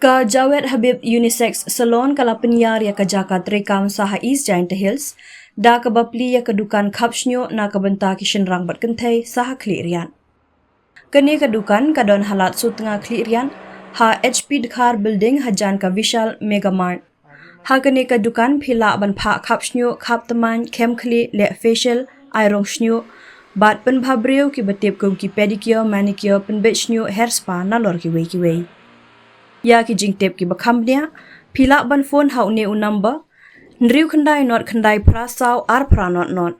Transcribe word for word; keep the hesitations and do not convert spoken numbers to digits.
Ka Jawed Habib Unisex Salon ka la pynïar ïa ka jaka treikam sa ha East Jaintia Hills da kaba plie ïa ka dukan khap shñiuh na ka bynta ki shynrang bad kynthei sa ha Khliehriat. Kane ka dukan ka don ha lad Sutnga Khliehriat, ha H P Dkhar Building hajan ka Vishal Mega Mart. Ha kane ka dukan phi lah ban phah khap shñiuh, khap tymmen, kem khlieh, leh facial, ai rong shñiuh bad pynbha briew kiba tip kum ki pedicure, manicure, pynbeit shñiuh, hair spa nalor kiwei kiwei. Ïa ki jingtip kiba kham bniah phi lah ban phone ha une u number: hynriew khyndai nod khyndai phra saw ar phra nod nod.